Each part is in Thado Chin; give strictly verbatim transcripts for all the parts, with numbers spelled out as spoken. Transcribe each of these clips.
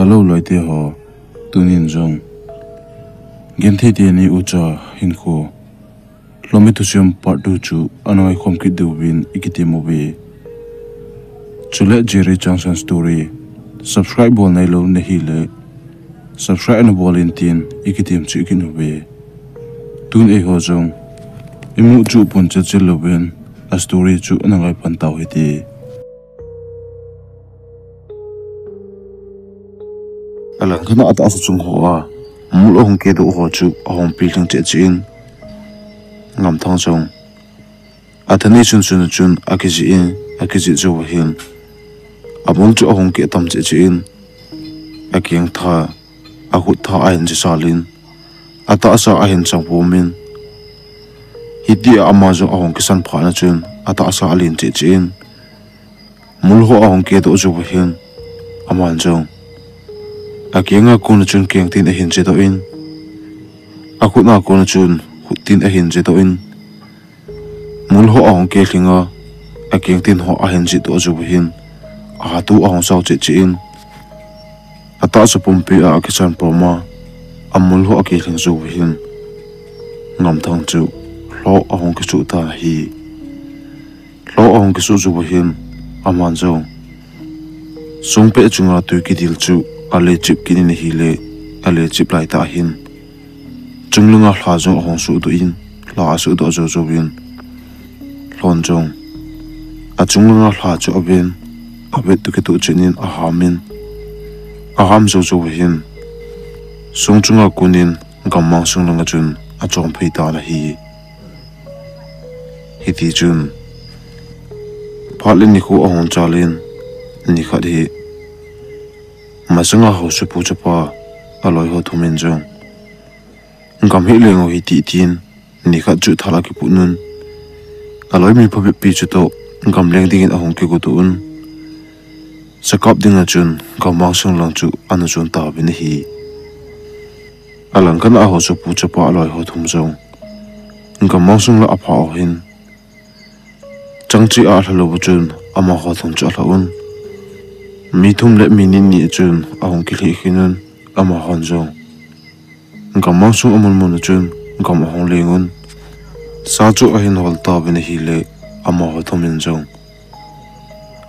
Hello loite ho, tunin jong genthei teni ucha hinkho Lhomi thusim part two chu ana ngaikhom kit diuvin ikitem uve. Chule Jerry Changsan Story subscribe bol nailou nahile subscribe ana bol in tin ikitem chu ikinuve. Tun eiho jong imu chu pun chel chel louvin a story chu ana ngai pan tau hite. Alang khat a atahsa chung hoa mul ahung kedoh ho chu ahung pilhing cheh cheh in, Ngamthang jong atha nei chun chun chun akijih in, akijih jou ahin, amul chu ahung keh tam cheh cheh in, akeng tha, akhut tha ahin jisal in, atahsa ahin chang pum in, hitia ama jong ahung kisan phat na chun atahsa alen cheh cheh in, mul ho ahung kedoh jou ahin, aman jong akeng a kon a chun keng tin ahin jedoh in, akhut a kon a chun khut tin ahin jedoh in, mul ho ahung kelhing a, akeng tin ho ahin jihdoh jou ahin, ahatu ahung sao cheh cheh in, atahsa pumpi a akisan pum a, amul ho akelhing jou ahin, Ngamthang chu lhoh ahung kisuh tan ahi. Lhoh ahung kisuh jou ahin, aman jong songpeh chunga tui kidil chu ale chip kit in ahile, ale chip laitah hin chunglanga lha jong ahung suhdoh in, lha asuhdoh jou jouvin, lhon jong achunglanga lha chu aven, avet toh kitoh chen in aham in, aham jou jou ahin, song chunga kon in gammang sung langa chun achom phei tan ahi. Hitichun phat le nikho ahung chal in, nikhat hi masanga haosapu chapa aloi ho thum in jong gam hi leng u hite tin, nikhat chu thal akiput un, aloi mi phabep pi chutoh gam leng dingin ahung kigodoh un, sakap dinga chun gammang sung lang chu ana jon tauvin ahi. Alang khat a haosapu chapa aloi ho thum jong gammang sung la aphah u ahin, changcheh a alha lou u chun amaho thum chu alha un, mi thum le mi ni ni chun ahung kilheh khin un, amahon jong gammang sung amun mun a chun gam ahung leng un, sa chu ahin hol tauvin ahile, amaho thum in jong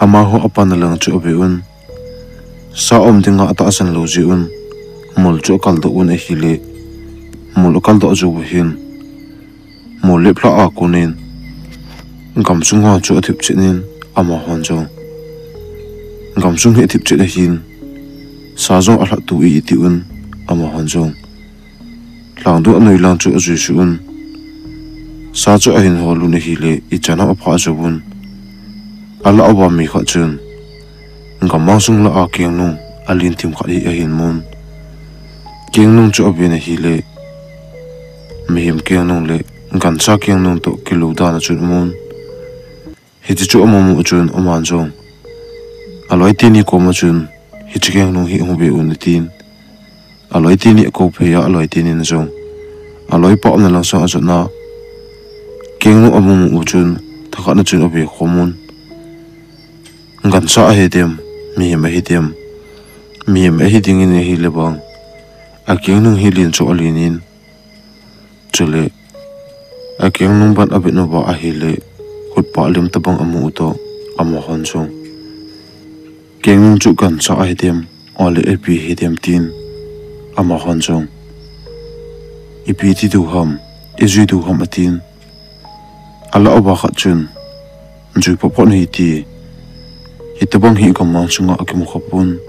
amaho apanna lang chu ave un, sa um dinga atahsan lou jeh un, mul chu akaldoh un ahile, mul akaldoh jou ahin, mul leplhah a kon in gamsung ho chu athip chet in, amahon jong gamsung hi athip chet ahin, sa jong alhah tu e ati un, amahon jong lhangdon anoi lang chu ajui suh un, sa chu ahin hol un ahile, ichan ham aphah jouvun, alah uva mi khat chun gammang sung lah a kengnung alen thim khat hi ahin mun. Kengnung chu aven ahile, mihem kengnung le gancha kengnung toh kilou dan a chun amun. Hiche chu amu mu chun aman jong aloi teni koma chun, hiche kengnung hi hung ve un atin, aloi teni akou phei a, aloi teni in jong aloi pa umna lang sang ajotna kengnung amu mu chun, thakhat na chun ave khom un. Gancha ahidem, mihem ahidem, mihem ahi dingin ahile vang, akengnung hi len chu alen in, chule akengnung ban avet uva ahile, khutpah lim tobang amu u toh, amahon jong kengnung chu gancha ahidem, ole ipi hidem tin, amahon jong ipi ti diu ham, ijui diu ham atin, alah uva khat chun, jui phot phot u hite, hitobang hi gammang sunga akimu khapon,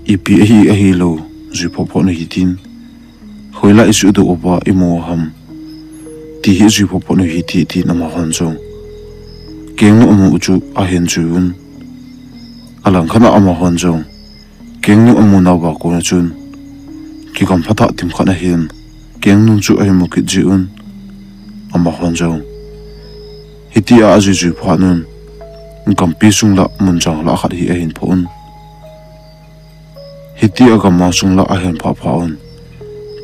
ipi ahi ahilou, jui phot phot u hitin, hoilai isuhdoh uva imu ham, ti hi jui phot phot u hite, tin amahon jong kengnung amu u chu ahin jui un. Alang khat a amahon jong kengnung amu nauva kona chun, kigam phatah thim khat ahin, kengnung chu ahin mu kit jeh un, amahon jong hitia ajui jui phat un, gampi sung lah mun chang lah khat hi ahin phoh un. Hitia gammang sung lah ahin phah phat un,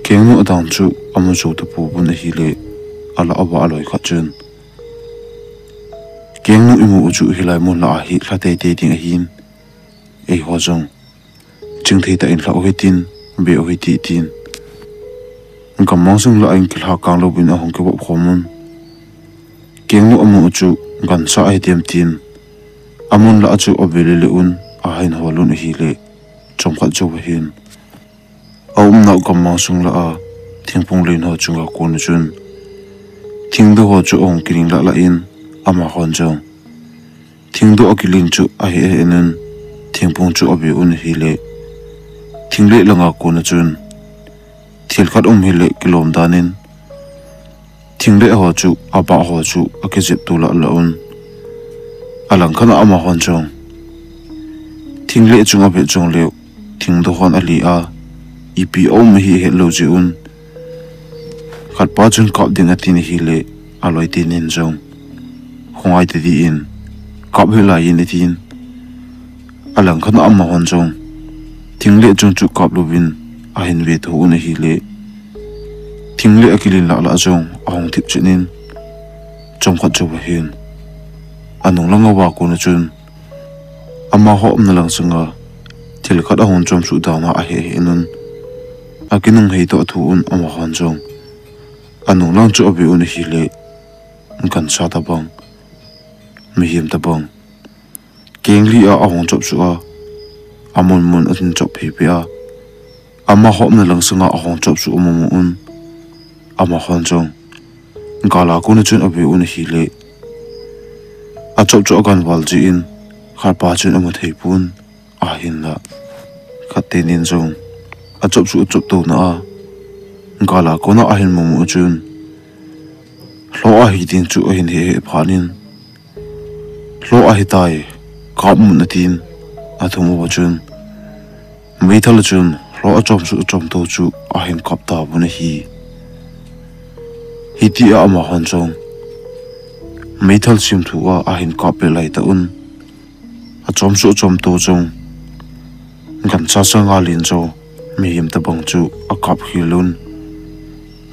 kengnung adang chu amu jou tapouvin ahile, alah uva aloi khat chun, kengnung imu u chu hilai mun lah a hi lha teitei ding ahin, eiho jong chingthei tah in lhah u hitin, be u hiti tin. Gammang sung lah a in kilhakang louvin ahung kivop khom un. Kengnu amu u chu gansa ahi dem tin, amun lah a chu ave lele un ahin hol un ahile, chomkhat jou ahin, aumnau gammang sung lah a thingphung len ho chunga kon a chun thingdoh ho chu ahung kiling lah lah in, amahon jong thingdoh akiling chu ahe ahe in, thingphung chu ave un ahile, thingleh langa kon a chun thil khat um hile kilom dan in, thingleh ho chu, abah ho chu akijep to lah lah un. Alangkhat a amahon jong thingleh chung avet jongleu, thingdoh hon ale a, ipi aum ahi ahet lou jeh un, khatpa chun kap ding atin ahile, aloi tenin jong, khongai tadin, kap hih lai in atin. Alangkhat a amahon jong thingleh chung chu kap louvin ahin ve tho un ahile, thingleh akiling lah lah jong ahung thip chet in, chomkhat jou ahin, anung langa kon a chun amaho umna lang sanga thil khat ahung chomsuh dan a ahe ahe in, akinung hei toh thu un amahon jong anung lang chu ave un ahile, gansa tabang, mihem tabang, keng li a ahung chopsuh a, amun mun ahin chop phei phei a, amaho umna lang sanga ahung chopsuh amu mu un, amahon jong gala kon a chun ave un ahile, achop chu aganval jeh in, khatpa chun amu thei pon, ahinla khat tenin jong achop chu achop tona a, gala kon a ahin mu mu chun, lhoh ahi tin chu ahin he he phat in, lhoh ahitai, kap un atin, athum uva chun meithal a chun lhoh achomsuh achomto chu ahin kap tauvin ahi. Hitia amahon jong meithal simthu a ahin kap peh laitah un, achomsuh achomto jong gansa sanga len jo, mihem tabang chu akap khel un.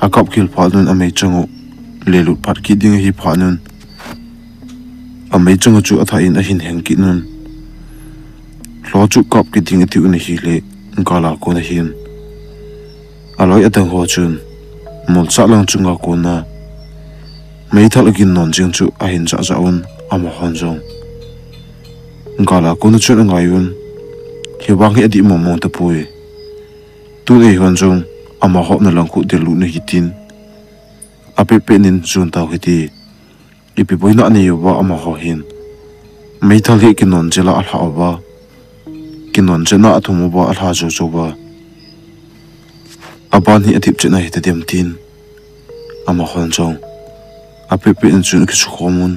Akap khel phat un ameichang u lelut phat kit ding ahi phat un, ameichang u chu athah in ahin heng kit un. Lhoh chu kap kit ding ati un ahile, gala kon a hin aloi adang ho chun, mulsah lang chunga kon a meithal agin non jing chu ahin jah jah un, amahon jong gala kon a chun angai un, hivang hi adih mong mong tapoi. Tun eihon jong amaho umna lang khu del lut u ahi tin, apet pet in jon tau hite. Ipi boina anei uva amaho hin meithal hi kinon jel a alha uva, kinon jel a athum uva alha jou jou uva, aban hi athip chet na hita dem tin, amahon jong apet pet in chun akisukhom un,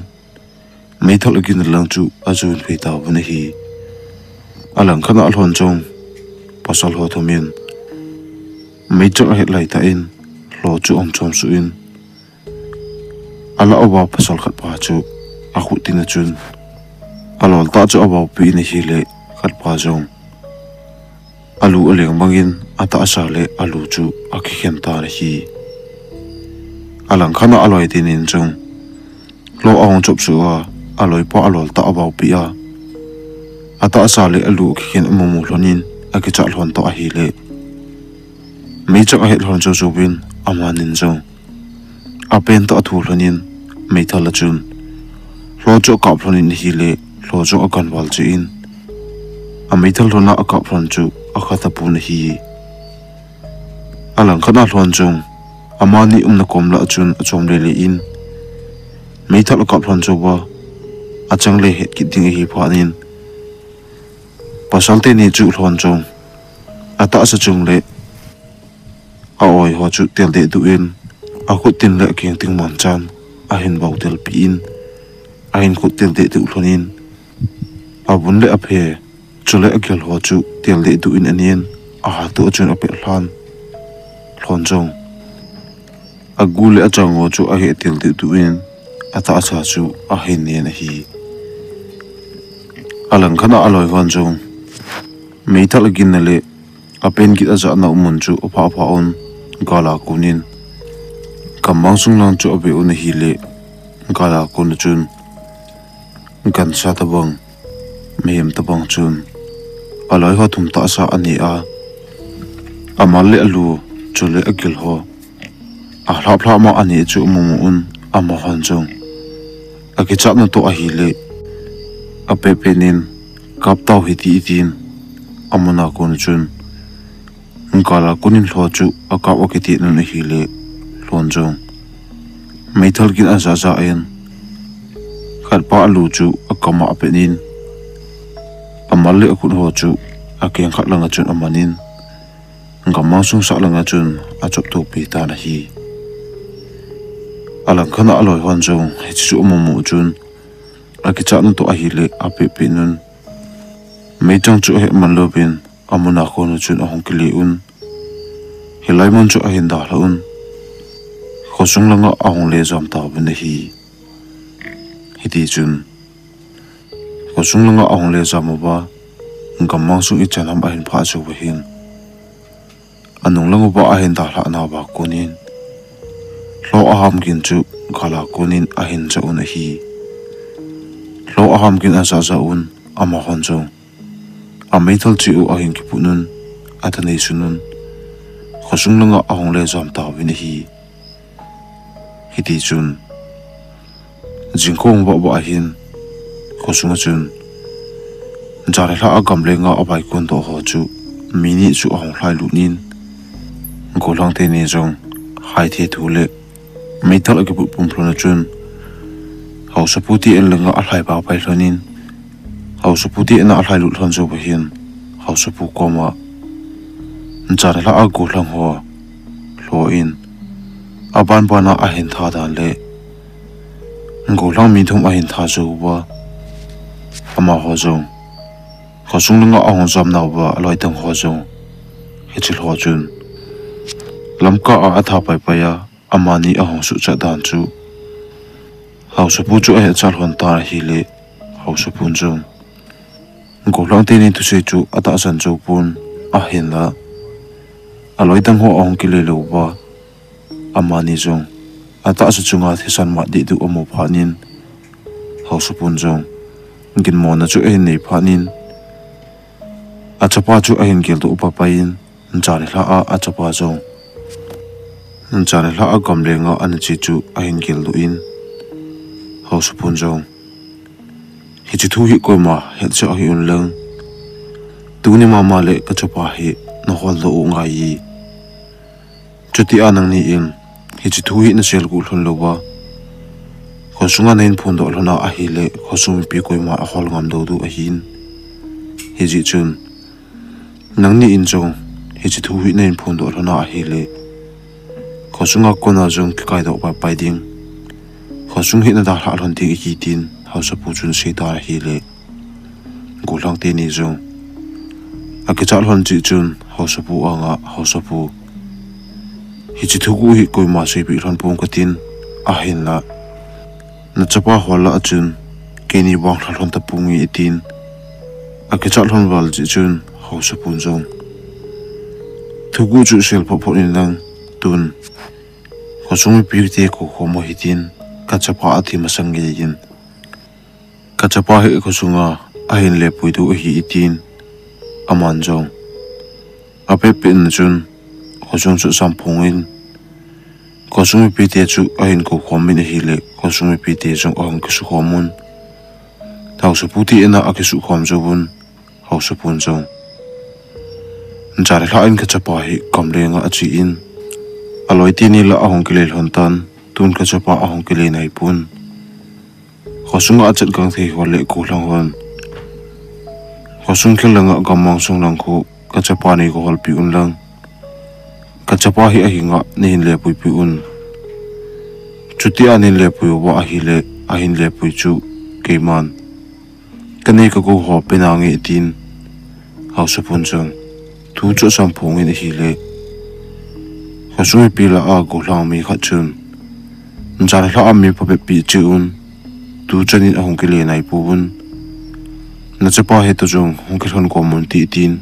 meithal agin lang chu ajon phei tauvin ahi. Alangkhat a lhon jong pasal ho thum in meichang ahet laitah in lhoh chu ahung chomsuh in, alah uva pasal khatpa chu akhut tin a chun alol tah chu avaupi in ahile, khatpa jong alu aleng bangin atahsa le alu chu akikhen tan ahi. Alangkhat a aloi tenin jong lhoh ahung chopsuh a, aloipa alol tah avaupi a, atahsa le alu akikhen amu mu lhon in akichat lhon toh ahile, meichang ahet lhon jou jouvin amanin jong apen tah athu lhon in, meithal a chun lhoh chu akap lhon in ahile, lhoh chu aganval jeh in, ameithal lhon a akap lhon chu akha tapon ahi. Alangkhat a lhon jong amani umna kom lah a chun achom lele in, meithal akap lhon jou uva, achang le het kit ding ahi phat in, pasal teni chu lhon jong atahsa chung le a-oi ho chu tel deh duh in, akhut tin le akeng tin manchan ahin vau telpi in, ahin khut tel deh duh lhon in, avun le aphe chule agel ho chu tel deh duh in anen, ahat toh a chun apet lhan. Lhon jong agu le achang ho chu ahe tel deh duh in, atahsa chu ahin nen ahi. Alangkhat a aloi hon jong meithal aginna le apen gin ajahna u mun chu aphah phah un, gala kon in gammang sung lang chu ave un ahile, gala kon a chun gansa tabang, mihem tabang chun aloi ho thum tahsa anei a, amal le alu, chule agil ho alhaplhah ma anei chu amu mu un, amahon jong akichatna toh ahile, apetpet in, kap tau hite, tin, amun a kon chun, gala kon in lho chu akap akiti un ahile, lhon jong meithal gin ajahjah in, khatpa alu chu akam a apet in, amal le akhut ho chu akeng khat langa chun aman in, gammang sung sah langa chun achop topi tan ahi. Alang khat a aloi hon jong hiche chu amu mu chun, akichatna toh ahile, apetpet un, meichang chu ahet man louvin, amun a kon chun ahung kile un, hilai mun chu ahin dalha un, khosung langa ahung le jam tauvin ahi. Hiti chun, khosung langa ahung le jam uva, gammang sung ichan ham ahin phah cheh uva hin, anung lang uva ahin dalhah nauva kon in, lho aham gin chu gala kon in ahin jah un ahi. Lho aham gin ajahjah un, amahon jong ameithal cheh u ahin kiput un, athanei sun un, khosung langa ahung le jam tauvin ahi. Hiti chun, jingkah vahvah ahin, khosung a chun, jan le lha a gamlenga avaikon doh ho chu, mi ni chu ahung lhailut in, gollhang teni jong haithe thu le meithal akiput pum lhon a chun, haosapu te in langa alhai papai lhon in, haosapu te in a alhailut lhon jou uva hin, haosapu koma, jan le lha a gollhang ho lho in, abanbana ahin tha dan le, gollhang mi thum ahin tha jou uva, amaho jong, khosung langa ahung jam nauva aloi dang ho jong, hiche lho chun, lamkah a atha paipai a, amani ahung suhchat dan chu, haosapu chu ahetchat lhon tan ahile, haosapun jong, gollhang teni thusei chu atahsan jou pon, ahinla, aloi dang ho ahung kile lou uva, amani jong, atahsa chunga thisan mat dehduh amu phat in, haosapun jong, ginmona chu ahin nei phat in, achapa chu ahin geldoh paipai in, jan le lha a achapa jong, jan le lha a gamlenga ana che chu ahin geldoh in, haosapun jong, hiche thu hi koima hetchah hih un lang, tuni mama le kachapa hi naholdoh u ngai e. Chutia nangni in hiche thu hi naselguh lhon louva, khosunga nahin phondoh lhon a ahile, khosung mipi koima ahol ngam dou dou ahin. Hijeh chun, nangni in jong hiche thu hi nahin phondoh lhon a ahile, khosunga kona jong kikaidoh paipai ding, khosung hi nadalhah lhon ding ahi, tin haosapu chun asei tan ahile, gollhang teni jong, akichat lhon cheh chun haosapu anga, haosapu, hiche thuguh hi koima seipeh lhon ponge katin, ahinla, nachapa hol lah a chun keini vanglhah lhon taponge, atin, akichat lhon val cheh chun haosapun jong, thuguh chu sel phot phot in lang, tun khosung mipite koukhom u hitin, kachapa ati masang ngeiyin, kachapa hi khosunga ahin lepui diu ahi, tin, aman jong, apetpet na chun, khosung chu asamphong in, khosung mipite chu ahin koukhom in ahile, khosung mipite jong ahung kisukhom un, haosapu te in a akisukhom jouvun, haosapun jong, jan le lha in kachapa hi gamlenga ache in, aloi teni lah ahung kile lhon tan, tun kachapa ahung kile naipon, khosunga achat gangthei ho le gollhang hon, khosung khel langa gammang sung lang khu kachapa nei kiholpeh un lang, kachapa hi ahinga neihin lepuipeh un. Chutia neihin lepui uva ahile, ahin lepui chu keiman kanei kagou ho pe nange, tin, haosapun jong, thu chu asamphong in ahile, khosung mipi lah a gollhang mi khat chun, jan le lha a mi phabep pi cheh un, tuchan in ahung kile naipouvun, nachapa hi tu jong hung kilhon kom un, tin,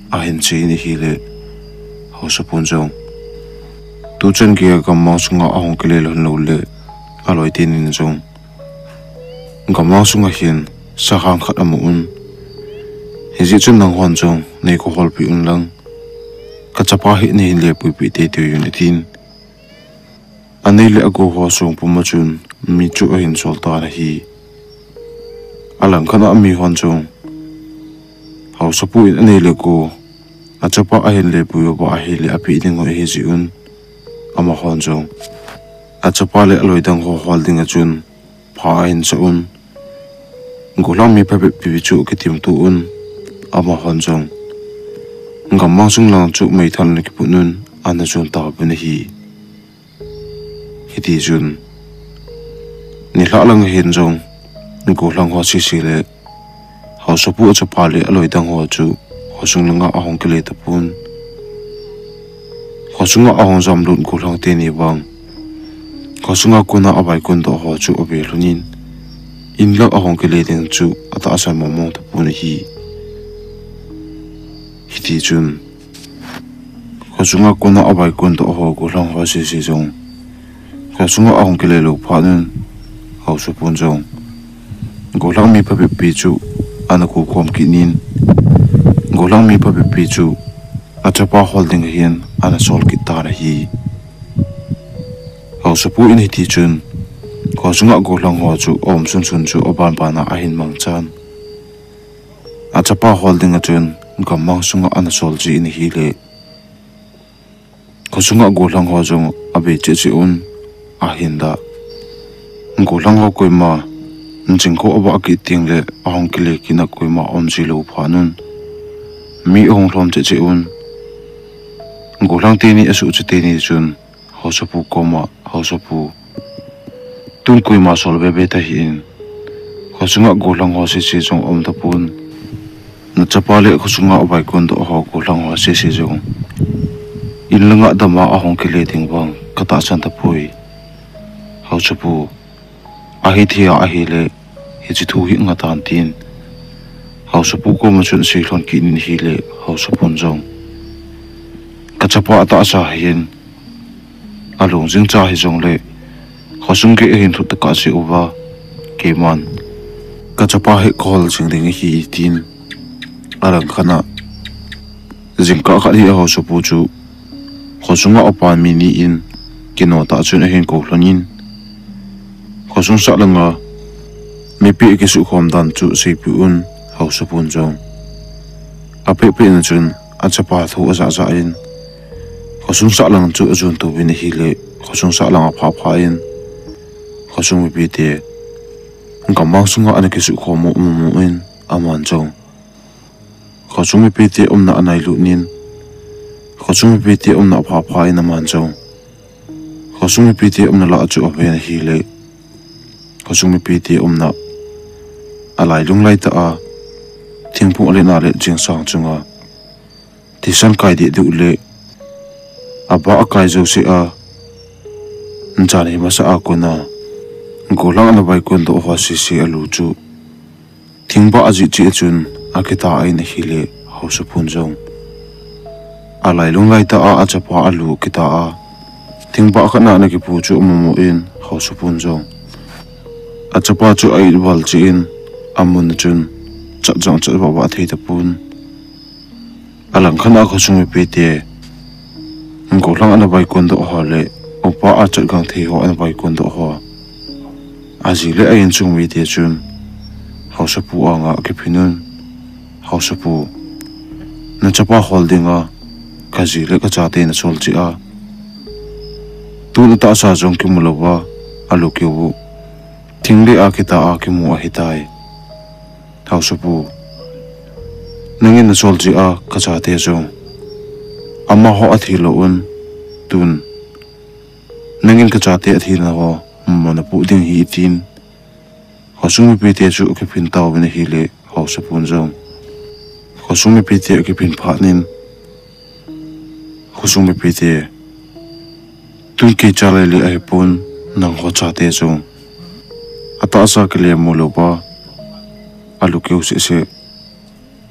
ahin seiyin ahile, haosapun jong, tuchan geiya gammang sunga ahung kile lhon loule, aloi tenin jong, gammang sunga hin sakhang khat amu un, Hijeh chun nanghon jong nei kihol peh un lang, kachapa hi neihin lepui peh teitei un atin. Anei le agou ho sung puma chun mi chu ahin sol tan ahi. Alangkhat a amihon jong, haosapu in anei le agou, achapa ahin lepui uva ahile apeh ding u ahi jeh un, amahon jong achapa le aloi dang ho hol dinga chun pha ahin sah un. Gollhang mi phabep pi chu akitimto un, amahon jong gammang sung lang chu meithal ana kiput un, ana jon tauvin ahi. Hitichun nilhah lang ahin jong, gollhang ho sese le haosapu achapa le aloi dang ho chu khosung langa ahung kile tapon. Khosunga ahung jamlut gollhang teni vang, khosunga kona avaikon doh ho chu ave lhon in, in lang ahung kile ding chu atahsan mongmong tapon ahi. Hitichun khosunga kona avaikon doh ho gollhang ho sese jong khosunga ahung kile lou phat un, haosapun jong gollhang mi phabep pi chu ana kukhom kit in, gollhang mi phabep pi chu achapa hol ding ahin ana sol kit tan ahi. Haosapu in hitichun khosunga gollhang ho chu aum sunsun chu abanbana ahin mangchan, achapa hol dinga chun gammang sunga ana sol jin ahile, khosunga gollhang ho jong ave cheh cheh un, ahinla gollhang ho koima jingkah avah kit tengle ahung kile kitna koima aum ji lou phat un, mi ahung lhom cheh cheh un, gollhang teni asuhchet teni chun haosapu koma, haosapu, tun koima sol veve tahih in, khosunga gollhang ho sese jong aum tapon, nachapa le khosunga avaikon doh ho gollhang ho sese jong in langa dama ahung kile ding vang katahsan tapoi, haosapu. Ahithei a ahile hiche thu hi ngah tan, tin haosapu koma chun asei lhon kit in ahile, haosapun jong, kachapa atahsa hin alung jing cha hijongle khosung gei ahin lhut tokah jeh uva, keiman kachapa hi kahol jing ding ahi, tin alangkhat a jingkah khat hi haosapu chu khosunga upa mi ni in kino tah chun ahin kou lhon in, khosung sah langa mipi akisuhkhom dan chu seipeh un, haosapun jong apehpeh na chun achapa thu ajah jah in, khosung sah lang chu ajon touvin ahile, khosung sah lang aphah phah in, khosung mipite gammang sunga ana kisuhkhom u amu mu in, aman jong khosung mipite umna anailut in, khosung mipite umna aphah phah in, aman jong khosung mipite umna lah chu aven ahile, khosung mipite umna alailung laitah a thingphung alet na le jingsang chunga thisan kai dehduh le abah akai jouse a, jan hi masa a kona gollhang ana vaikon doh ho sese alu chu thingbah ajih cheh a chun akitah in ahile, haosapun jong alailung laitah a achapa alu akitah a, thingbah khat na ana kipu chu amu mu in, haosapun jong achapa chu a-it val cheh in, amun a chun chat jong achat vah vah thei tapon. Alangkhat a khosung mipite, gollhang ana vaikon doh ho le upa achat gang thei ho ana vaikon doh ho, aji le a-insung mite chun haosapu anga akiphin un, Haosapu, nachapa hol dinga kaji le kachate nasol cheh a, tun atahsa jong kimu louva, alukeu u thingleh a kitah a kimu ahitai. Haosapu, nangin nasol cheh a kachate jong amaho athi louvin, tun nangin kachate athina ho mona napoh ding ahi, tin khosung mipite chu akiphin tauvin ahile, haosapun jong khosung mipite akiphin phat in, khosung mipite, tun kei cha lai le ahipon, nangho chate jong atahsa kile mu louva, alukeu sehseh,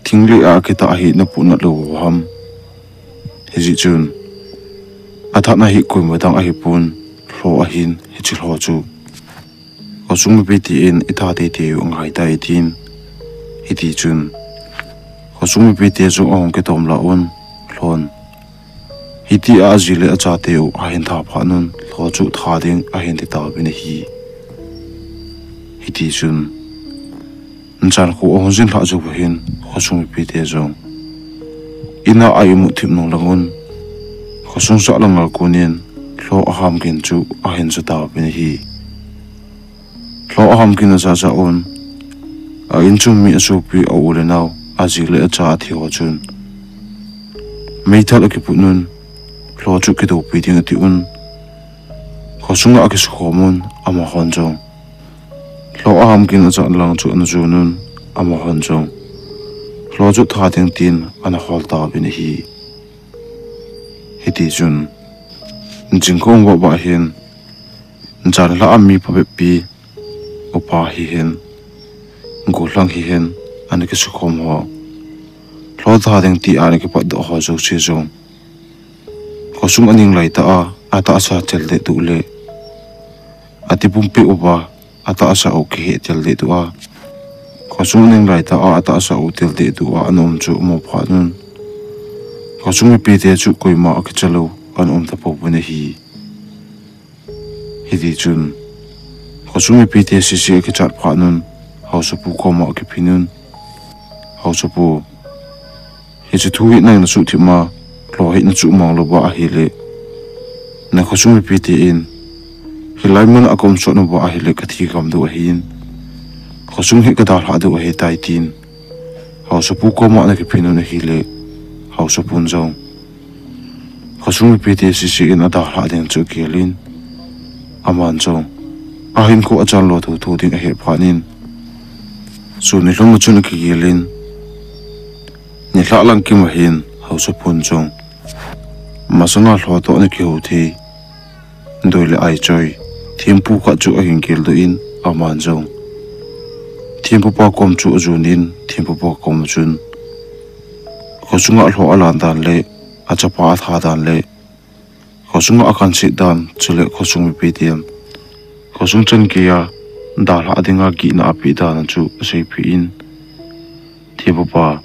thingleh a kitah ahi napoh nat lou u ham? Hijeh chun athat na hi koima dang ahipon, lho ahin, hiche lho chu khosung mipite in itha teitei u angaitai, tin. Hitichun Khosung mipite chu ahung kitom lah un, Lhon. Hitia aji le achate u ahin tha phat un, Lho chu tha ding ahin ti tauvin ahi. Hiti chun, jan khu ahung jin lhah jou uva hin, khosung mipite jong ina a imu thip nung lang un, khosung sahlang a kon in, Lho aham gin chu ahin ja tauvin ahi. Lho aham gin aja ja un, a in chung mi asopi a u le nao, aji le acha athi ho chun meithal akiput un, Lho chu kidopi ding ati un, khosunga akisukhom un, amahon jong Lho aham gin aja lang chu ana jon un, amahon jong Lho chu tha ding tin ana hol tauvin ahi. Hiti chun, jingkah um vah vah hin, jan lhah a mi phabep pi, upa hihen, gollhang hihen, ana kisukhom ho, Lho tha ding tia ana kipatdoh ho jouse jong, khosung aning lai tah a, atahsa chel deh duh le, ati pumpeh uva, atahsa u kihe tel deh duh a, khosung aning lai tah a, atahsa u tel deh duh a ana um chu amu phat un, khosung mipite chu koima akicha lou ana um tapouvin ahi. Hiti chun, khosung mipite sese akichat phat un, haosapu koma akiphin un, Haosapu, hiche thu hi nang nasuhthip ma, Lho hi nachuh mang louva ahile, na khosung mipite in, hilai mun a kaum sot nauva ahile kathi gam diu ahin, khosung hi kadalhah diu ahitai tin, haosapu koma ana kiphin un ahile, haosapun jong, khosung mipite sese in adalhah ding chu agel in, aman jong ahinkho achan lo thotho ding ahet phat in, sun nilhum a chun akigel in, nilhah lang kim ahin, haosapun jong masanga Lho toh ana kihou thei doi le aichoi thempu khat chu ahin geldoh in, aman jong thempupa kom chu ajon in, thempupa koma chun khosunga Lho alan dan le, achapa atha dan le, khosunga akhanset dan, chule khosung mipiten khosung chan geiya dalhah dinga gihna apeh dan chu aseipeh in, thempupa,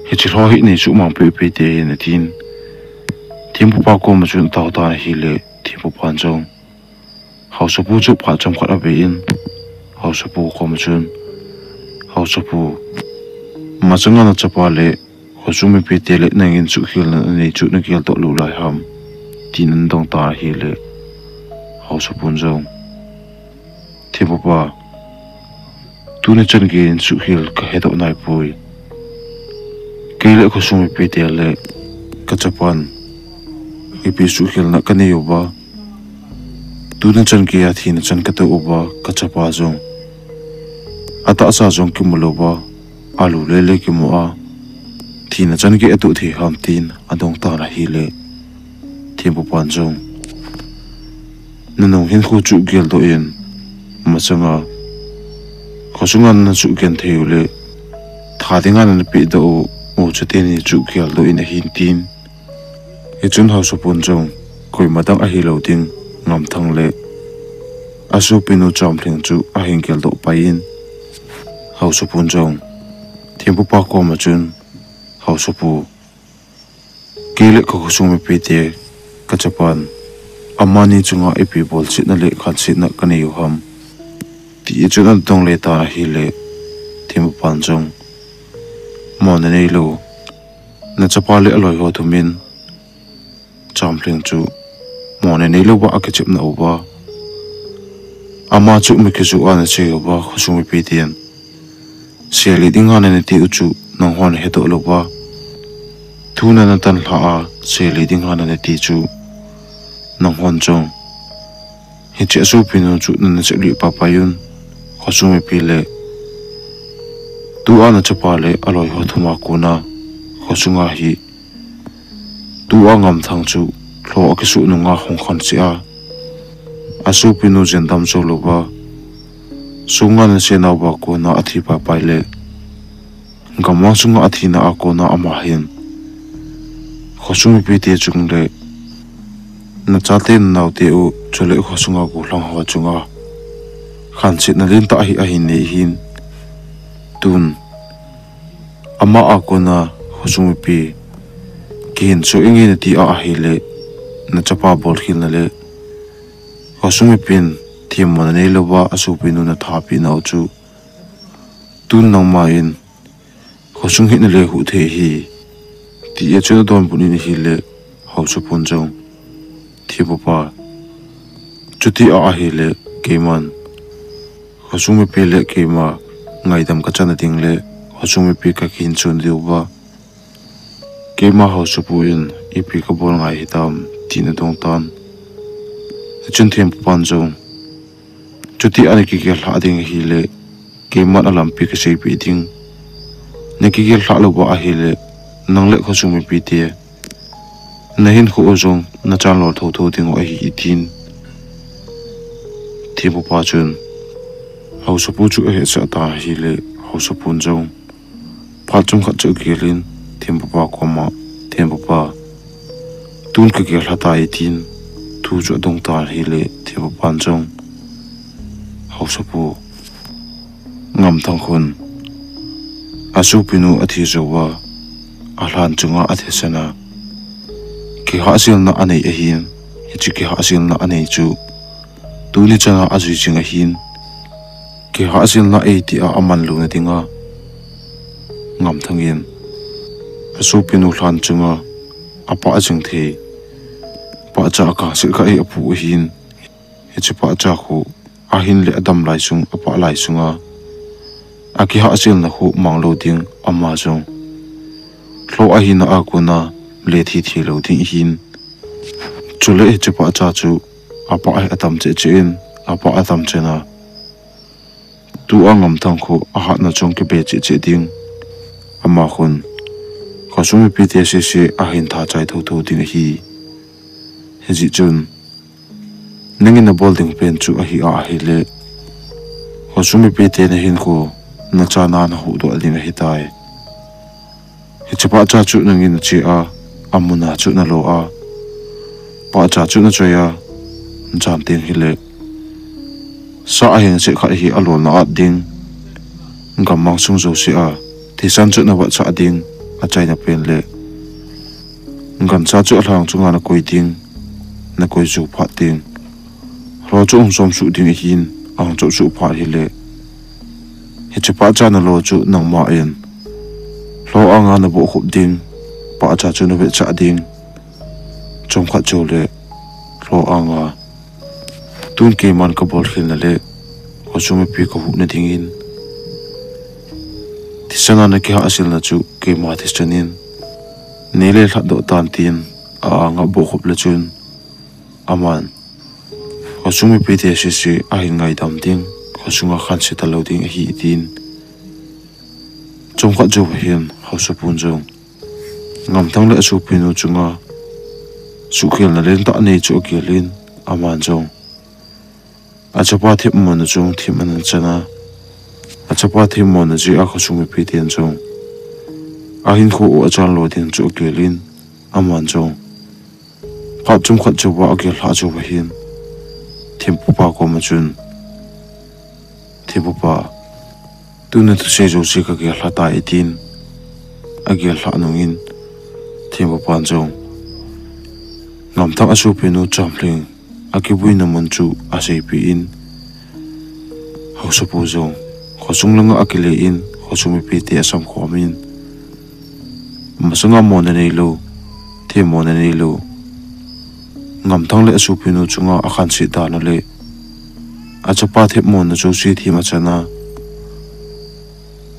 hiche Lho hi neichuh mang pehpeh tehin atin, thempupa koma chun atao tan ahile, thempupan jong haosapu chu phat chomkhat avein, haosapu koma chun, Haosapu, masanga nachapa le khosung mipite le nangin chuhkhelna nanei chu nageldoh lou lai ham, tin ana dong tan ahile, haosapun jong, thempupa, tuni chan geiyin chuhkhel kahedoh naipoi. Kei le khosung mipite le kachapan ipi chuhkhelna kanei uva, tuni chan geiya thina chan katou uva, kachapa jong atahsa jong kimu louva, alu lele kimu a, thina chan gei atoh thei ham, tin adong tan ahile, thempupan jong, nanung hinkho chu geldoh in, masanga khosunga nachuh genthei u le, tha dinga nanapehdoh u, u chuteni chu geldoh in ahin tin, hichun haosapun jong koima dang ahilou ding, Ngamthang le asopinu Chamlheng chu ahin geldoh paiyin, haosapun jong thempupa koma chun, Haosapu, kei le kakhosung mipite, kachapan, amani chunga ipi bolsetna le khansetna kanei u ham, ti chun ana dong le tan ahile, thempupan jong, mona neilou, nachapa le aloiho thumin, Chamlheng chu mona neilouva akichepna uva, ama chu mi kijoh a anasei uva, khosung mipiten seli dinga nanati u chu nanghon hedoh louva, thu nanatan lhah a seli dinga nanati chu nanghon jong hiche asopinu chu nanachep lih paipai un, khosung mipi le, tua nachapa le aloiho thuma kona khosunga hi, tua Ngamthang chu Lho akisoh nunga hung khanse a, asopinu jendam jou louva, sunga nasenauva kona athi paipai le, gammang sunga athina a kona ama hin khosung mipite chung le, nachate nanaote u chule khosunga gollhang ho chunga khansetna lentah hi ahin nei ahin, tun Ama a kona khosung mipi kihin chu inge nati a ahile, nachapa bolkhelna le khosung mipin themmona neilouva asopinu nathapeh nau chu tun nangma in khosung hi nale huh thei ahi, tia chun adonbut in ahile, haosapun jong, Thempupa, chuti a ahile, keiman khosung mipi le keima ngaidam kachana ding le khosung mipi kakihin chun diuva keima haosapu in ipi kabol ngai hitam, tin adong tan. Hichun Thempupan jong, chuti a nakigel lhah ding ahile, keiman alampi kaseipeh ding. Nakigel lhah louva ahile, nang le khosung mipite nahinkho u jong nachan lol thotho dingu ahi, tin Thempupa chun haosapu chu ahetsah tan ahile, haosapun jong phat chomkhat chu agel in Thempupa koma, Thempupa, tun kagel lha tai, tin thu chu adong tan ahile, Thempupan jong, Haosapu, Ngamthang khun asopinu athi jouva, alhan chunga athisana kihahselna anei ahin, hiche kihahselna anei chu tuni chana ajui jing ahin, kihahselna eiti a aman louna dinga Ngamthang in asopinu lhan chunga apah jing thei pahcha akangset khat hi apoh ahin, hiche pahcha khu ahin le adam lai sung, apah lai sunga akihahselna khu manglou ding, ama jong lhoh ahina a kona lethi thei lou ding ahin, chule hiche pahcha chu apah hi atam cheh cheh in, apah atam cheh na tua Ngamthang khu ahatna chong kibe cheh cheh ding, ama khun khosung mipite sese ahin tha chai thotho ding ahi. Hijeh chun nangin nabol ding pen chu ahi a ahile, khosung mipite nahinkho nachana nahuhdoh ding ahitai. Hiche pahcha chu nangin nache a, amuna chu nalo a, pahcha chu nachoi a, jan teng hile sa ahin seh khat hi alolna at ding, gammang sung jouse a thisan chu navetsah ding, achaina pen le gancha chu alhang chunga nakoi ding, nakoi jou phat teng lho chu ahung chom suh ding ahin, ahung chom suh phat hile hiche pahcha nalo chu nangma in lho anga nabohkhup ding, pahcha chu navetsah ding, chomkhat joule lho anga tun keiman kabolkhelna le khosung mipi kahuhna dingin thisana nakihahselna chu keima thisan in neile lhatdoh tan, tin a-anga bohkhup le chun aman khosung mipite sese ahin ngaidam ding, khosunga khanse talou ding ahi, tin chomkhat jouva hin Haosapun jong Ngamthang le asopinu chunga suhkhelna lentah anei chu agel in, aman jong achapa themmona chu them ana chana, achapa themmona jeh a khosung mipiten jong ahinkho u achan lo ding chu agel in, aman jong phat chomkhat jouva agel lhah jouva hin Thempupa koma chun, Thempupa, tuna thusei jouse kagel lha tai, tin agel lhah nungin Thempupan jong Ngamthang asopinu Chamlheng akivuina mun chu aseipeh in, Haosapu jong khosung langa akile in, khosung mipite asamkhom in, masanga monna neilou, themmona neilou Ngamthang le asopinu chunga akhanset dan u le achapa themmona jouse them achana,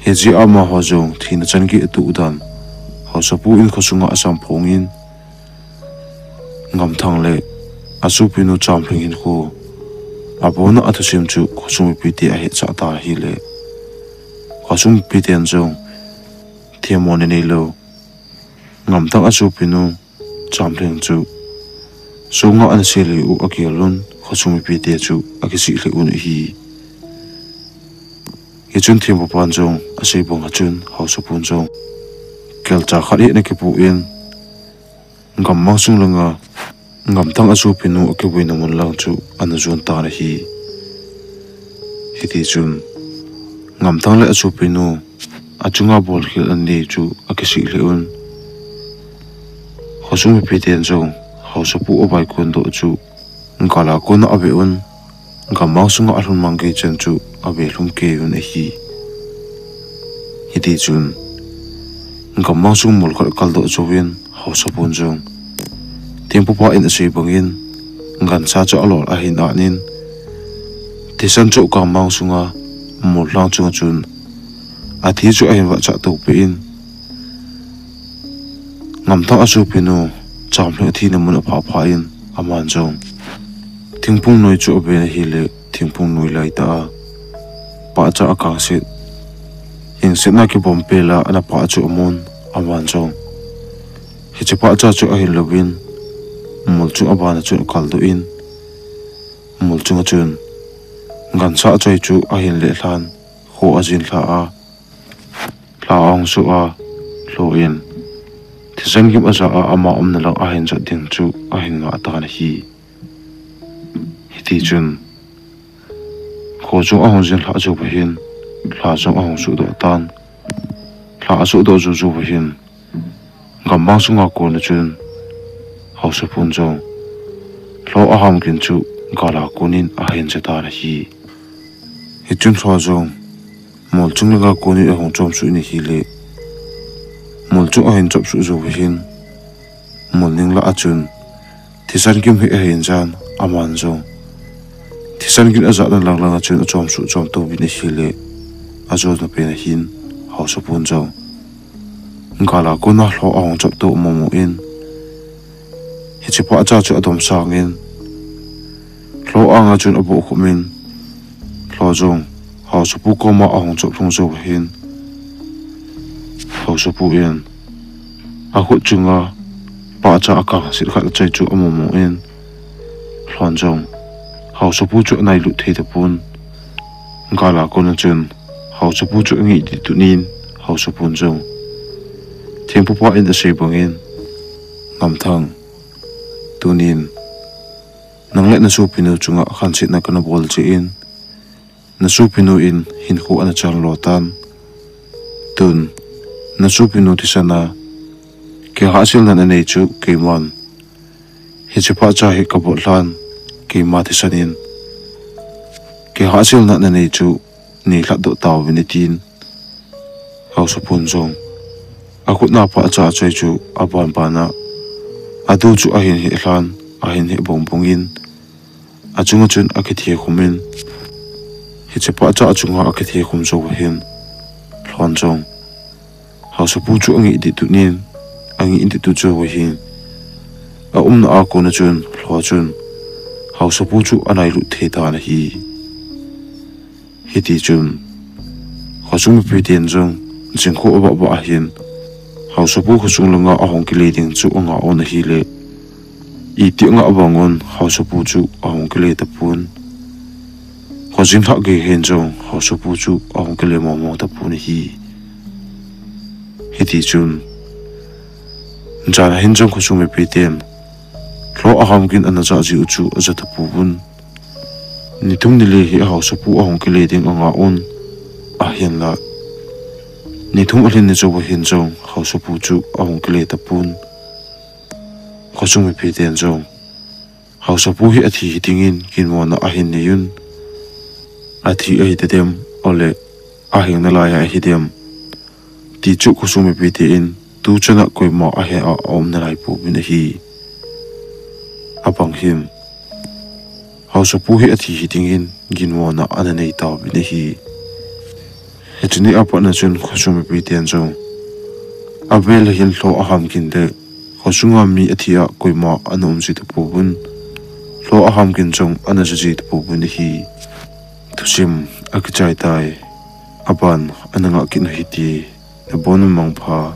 hijeh a amaho jong thina chan gei atoh dan Haosapu in khosunga asamphong in, Ngamthang le asopinu Chamlheng hinkho abona athusim chu khosung mipite ahetsah tan ahile, khosung mipiten jong themmona neilou Ngamthang asopinu Chamlheng chu songa ana sel lheh u agel un, khosung mipite chu akisih lheh un ahi. Hichun Thempupan jong asei banga chun Haosapun jong kelcha khat hi ana kipoh in, gammang sung langa Ngamthang asopinu akivuina mun lang chu ana jon tan ahi. Hitichun Ngamthang le asopinu achunga bolkhel anei chu akisih lheh un. Khosung mipiten jong haosapu abaikon doh chu gala kona ave un. Gammang sunga alhun mang kei chan chu ave lhum kei un ahi. Hitichun gammang sung mol khat akaldoh jouvin haosapun jong thempupa in asei bangin gancha chu alol ahin anin, thisan chu gammang sunga mol lhang chunga chun athi chu ahin vahchah to peh in, Ngamthang asopinu chamlheng athina mun aphah phah in, aman jong thingphung noi chu aven ahile thingphung noi laitah a pahcha akangset, hingsetna kibom pela ana pah chu amun, aman jong hiche pahcha chu ahin louvin mol chung abana chun akaldoh in, mol chunga chun gancha achoi chu ahin lelhan, kho ajin lha a, lha ahung suh a, lhoh in thisan gim aja a ama umna lang ahin jot ding chu ahin ngah tan ahi. Hitichun kho jong ahung jin lhah jouva hin lha jong ahung suhdoh tan. Lha asuhdoh jou jouva hin gammang sunga kona chun haosapun jong lho aham gin chu gala konin ahin je tan ahi. Hichun lho jong mol chung langa konin ahung chomsuh in ahile, mol chung ahin chomsuh jouva hin mol ning lah a chun thisan gim hi ahin jan, aman jong thisan gin ajatna lang langa chun achomsuh chomto uvin ahile, ajona pen ahin haosapun jong gala kona lho ahung chomto momo in, hiche pahcha chu adomsangin lho anga chun abohkhup in, lho jong haosapu koma ahung choplhung jouva hin haosapu in akhut chunga pahcha akangset khat achoi chu amomo in, lhon jong haosapu chu anailut thei tapon. Gala kona chun haosapu chu angih dih tunin, haosapun jong thempupa in asei bangin, Ngamthang, tunin nang le nasopinu chunga khansetna kana bol jeh in, nasopinu in hinkho ana chang lo tan. Tun nasopinu thisana kihahselna nanei chu keiman hiche pahcha hi kabol lhan, keima thisan in kihahselna nanei chu neilhatdoh tauvin, atin, haosapun jong akhutna pahcha achoi chu abanbana adu chu ahin heh lhan, ahin heh bongbong in, achunga chun akithekhumin, hiche pahcha achunga akithekhumin jouva hin lhon jong haosapu chu angih dih tunin, angih dih tut jouva hin aumna a kona chun lho chun haosapu chu anailut thei tan ahi. Hitichun khosung mipiten jong jingkah abahbah ahin haosapu khosung langa ahung kile ding chu angah un ahile, iti angah bangun haosapu chu ahung kile tapon. Khojin lhah gei hin jong haosapu chu ahung kile momo tapon ahi. Hitichun jan ahin jong khosung mipiten lho aham gin ana jah jiu chu aja tapouvin. Nithum nile hi haosapu ahung kile ding angah un, ahinla nithum alhin ni jouva hin jong haosapu chu ahung kile tapon. Khosung mipiten jong haosapu hi athi hi dingin ginmona ahin neiyun, athi ahitadem, ole ahing nalai ahidem ti chu khosung mipiten tuchana koima ahe a aum nalai pouvin ahi. Abang hin haosapu hi athi hi dingin ginmona ana nei tauvin ahi. Hiche ni apatna chun khosung mipiten jong avel a hin lho aham gin le khosunga mi athi a koima ana um ji tapouvin, lho aham gin jong ana ja ji tapouvin ahi. Thusim akichai tai. Aban ana ngah kit u hite. Nabon un mangpha.